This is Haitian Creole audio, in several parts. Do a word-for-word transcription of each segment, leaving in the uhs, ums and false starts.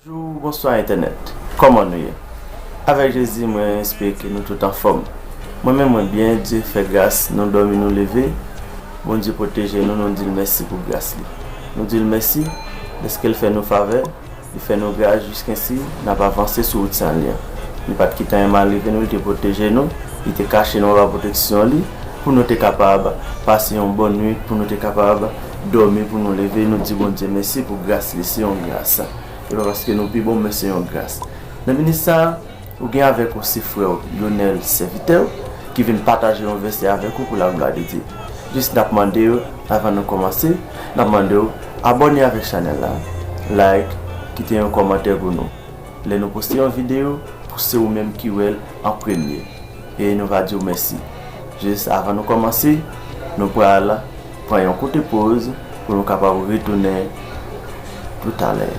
Bonjou, bonswa entènèt. Kòman nou ye? Avèk Jezi, mwen espere ke nou tout anfòm. Mwen menm, mwen byen, Dye fè gras, nou dòmi, nou leve. Bondye pwoteje nou, nou di l mèsi pou gras li. Nou di l mèsi dèske l fè nou favè, li fè nou gras, jiskensi n ap avanse sou wout sa li an. Li pa t kite anyen mal rive nou, li te pwoteje nou, li te kache nou anba pwoteksyon li, pou nou te kapab pase yon bòn nwit, pou nou te kapab dòmi, pou nou leve, nou di Bondye mèsi pou gras li, se yon gras. E pa paske nou pi bon, men se yon gras. Nan minit sa a, ou gen avèk ou se frè w, Lionel, sèvitè w, ki vin pataje yon vèsè avèk ou pou laglwa de Dye. Jis n ap mande w, avan nou kòmanse, n ap mande w abòne avèk chanèl la, like, kite yon kòmantè pou nou. Lè nou poste yon videyo, pou se ou menm ki wè l an premye. E nou va di w mèsi. Jis avan nou kòmanse, nou pral pran yon koute poz pou nou kapab retounen toutalè.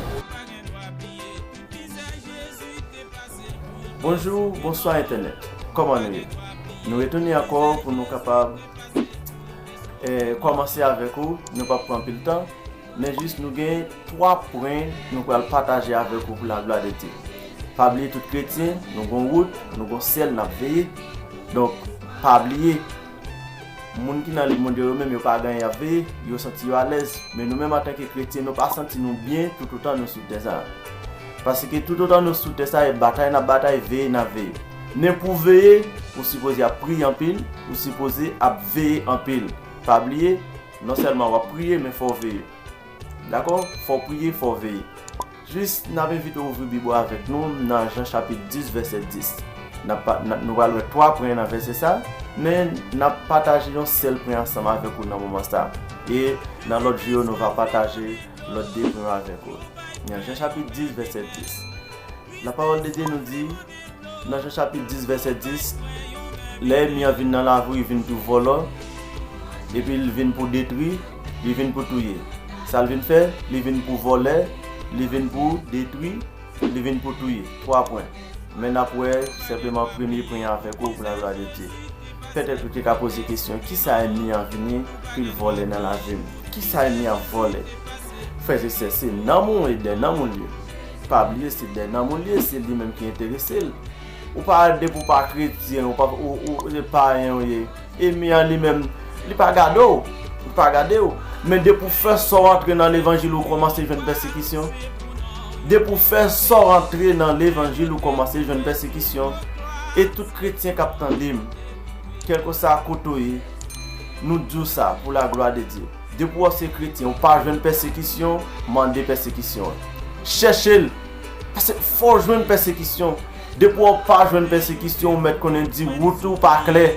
Bonjou, bonswa entènèt. Kòman nou ye? Nou retounen ankò pou nou kapab, eh, kòmanse avèk ou. Nou p ap pran anpil tan, men jis nou gen twa pwen nou pral pataje avèk ou pou laglwa de Dye. Pa bliye tout kretyen, nou gon wout, nou gon syèl n ap veye. Donk, pa bliye, moun ki nan lemonn yo, yo menm yo pa gen anyen y ap veye, yo santi yo alèz. Men nou menm antanke kretyen, nou pa santi nou byen toutotan nou sou tè sa a. Paske toutotan nou sou tè sa a, e batay n ap batay, veye n ap veye. Men pou veye, ou sipoze ap priye anpil, ou sipoze ap veye anpil. Pa bliye, non sèlman w ap priye, men fò w veye. Dakò? Fò w priye, fò w veye. Jis, n ap envite w ouvri Bib ou avèk nou nan Jan chapit dis, vèsè dis. N ap pa-, n ap, nou pral wè twa pwen nan vèsè sa, men n ap pataje yon sèl pwen ansanm avèk ou nan moman sa. E nan lòt jou yo, nou va pataje lòt de pwen yo avèk ou. Nan Jan chapit dis, vèsè dis. Lapawòl de Dye nou di, nan Jan chapit dis, vèsè dis, lè ènmi an vin nan lavi w, li vin pou vòlò, epi li vin pou detwi, li vin pou touye. Sa l vin fè? Li vin pou vòlè, li vin pou detwi, li vin pou touye. Twa pwen. Men n ap wè senpleman premye pwen an avèk ou pou laglwa de Dye. Petèt ou te ka poze kesyon, kisa ènmi an vini pou l vòlè nan lavi m? Kisa ènmi an vòlè? Frè e sè, se nanm ou e dèyè nanm ou l ye. Pa bliye, se dèyè nanm ou l ye, se li menm ki enterese l. Ou pa, depi w pa kretyen, ou pa, ou, ou, ou se payen ou ye. Ènmi an li menm, li pa gade w, li pa gade w. Men depi w fè sa w antre nan levanjil, ou kòmanse jwenn pèsekisyon. Depi w fè sa w antre nan levanjil, ou kòmanse jwenn pèsekisyon. E tout kretyen k ap tande m, kèlkeswa kote w ye, nou di w sa pou laglwa de Dye. Depi w se kretyen, ou pa jwenn pèsekisyon, mande pèsekisyon an. Chèche l. Paske fò w jwenn pèsekisyon. Depi w pa jwenn pèsekisyon, ou mèt konnen di wout ou pa klè.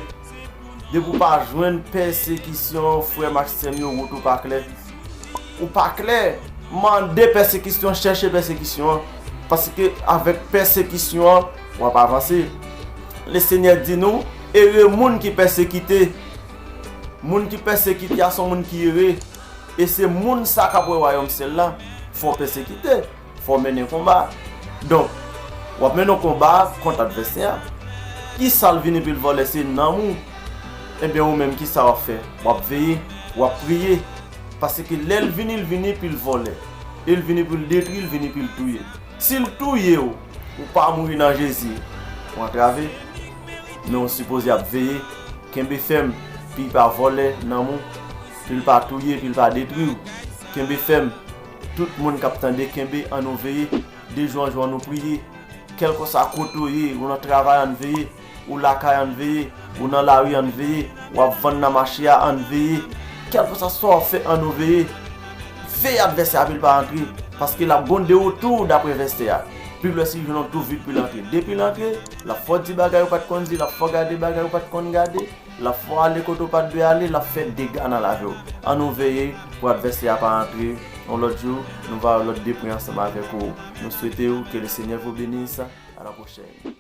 Depi w pa jwenn pèsekisyon, frè m ak sè m yo, wout ou pa klè. Ou pa klè. Mande pèsekisyon, chèche pèsekisyon an. Paske avèk pèsekisyon an, w ap avanse. Lesenyè di nou, ere moun ki pèsekite. Moun ki pèsekite a se yon moun ki ere. E se moun sa k ap wè wayòm syèl la. Fò w pèsekite, fò w mennen konba. Donk, w ap mennen yon konba kont advèsè a. Kisa l vini pou l vòlè? Se nanm ou. Ebyen, ou menm, kisa w ap fè? W ap veye, w ap priye. Paske lè l vini, l vini pou l vòlè. E l vini pou l detwi, l vini pou l touye. Si l touye w, ou pa mouri nan Jezi, ou antrave. Men ou sipoze ap veye, kenbe fèm, pou l pa vòlè nanm ou, pou l pa touye, pou l pa detwi w. Kenbe fèm, tout moun k ap tande, kenbe, ann nou veye. De jou an jou, ann nou priye. Kèlkeswa kote w ye, ou nan travay, ann veye. Ou lakay, ann veye. Ou nan lari, ann veye. W ap vann nan mache a, ann veye. Kèlkeswa sa w ap fè, ann nou veye. Veye advèsè a pou l pa antre, paske l ap gon de wout tou, daprè vèsè a. Pou l wè si l jwenn yon twou vid pou l antre. Depi l antre, l ap fè w di bagay ou pa t konn di, l ap fè w gade bagay ou pa t konn gade, l ap fè w ale kote w pa t dwe ale, l ap fè dega nan lavi w. Ann nou veye pou advèsè a pa antre. Yon lòt jou, nou va wè lòt de pwen ansanm avèk ou. Nou swete w que le Seigneur vous bénisse. À la prochaine.